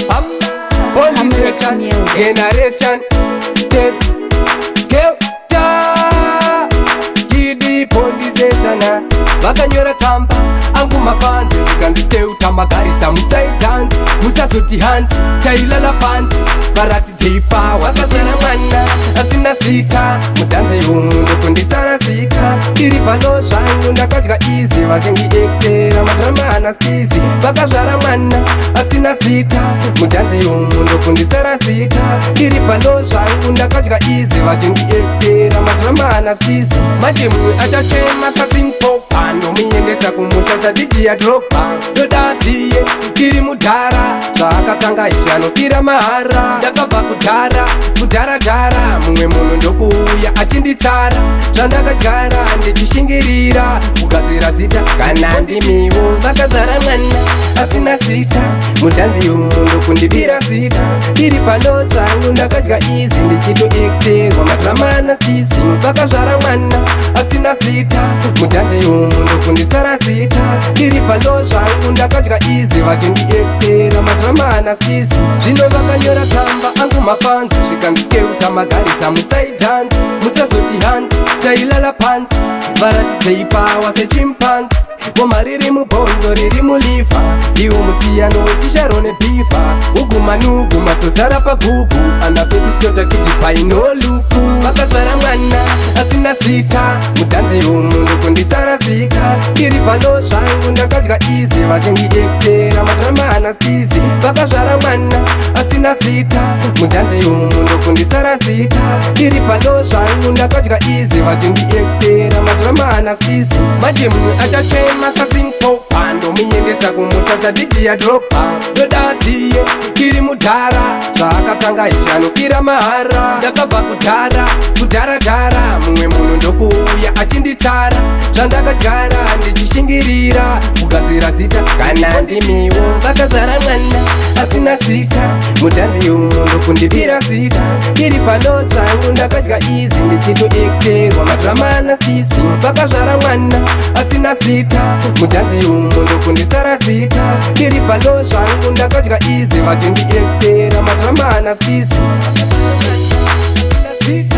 Police Complex station, Music. Generation, dead, Skelter, Gidi police station. Vakanyora tsamba angu mafanzi, zvikanzi Skelter magarisa mutsaitanzi, musazoti hanzi tailala panzi. Varatidzei power. Vakazvara mwana asina zita, mudhanzi umu ndokunditsarasika. Ndiri pano zvangu ndakadya easy, vachindiekera madrama anastizi. Vakazvara mwana asina zita, mudhanzi umu ndokunditsarasika. Ndiri pano zvangu ndakadya easy, vachindiekera madrama anastizi. Manje mumwe achachema sasimpopa, ndomuendesa kumusha sadidiya dropa. Ndodaziye tiri mudhara, zvaakatanga izvi anofira mahara. Ndakabva kudhara kudharadhara, mumwe munhu ndokuuya achinditsara zvandakadyara ndichishingirira kugadzira zita. Kana ndimiwo vakazvara mwana asina zita, mudhanzi umu ndokundibira zita. Ndiri pano zvangu ndakadya easy, ndichitoekterwa madrama anasisi. Vakazvara mwana asina zita, mudhanzi umu ndokunditsara zita. Ndiri pano zvangu ndakadya easy, vachindiektera madrama anasisi. Zvino vakanyora tsamba angu mafanzi, zvikanzi Skelter magarisa mutsaidanzi, musazoti hanzi tailala pansi. Varatidzei power sechimpanzi. Ngoma riri mubhonzo, riri muliver, ndiwo musiyano wechisharo nebeaver. Uguma nuguma tozara pagugu anafebiskota kiti painoluku. Vakazvara mwana asina zita, mudhanzi umu ndokunditsarasika. Ndiri pano zvangu ndakadya easy, vachindiektera madrama anastizi. Vakazvara mwana asina zita, mudhanzi umu ndokunditsarasika. Ndiri pano zvangu ndakadya easy, vachindiektera madrama anasisi. Manje mumwe achachema sasimpopa, ndomuendesa kumusha sadidiya dropa. Ndodaziye tiri mudhara, zvaakatanga izvi anofira mahara. Ndakabva kudhara kudharadhara, mumwe munhu ndokuuya achinditsara zvandakadyara ndichishingirira kugadzira zita. Kana ndimiwo vakazvara mwana asina zita, mudhanzi umu ndokundibira zita. Ndiri pano zvangu ndakadya easy, ndichitoekterwa madrama anasisi. Vakazvara mwana asina zita, mudhanzi umu ndokunditsara zita. Ndiri pano zvangu ndakadya easy, vachindiektera madrama anasisi. Zita.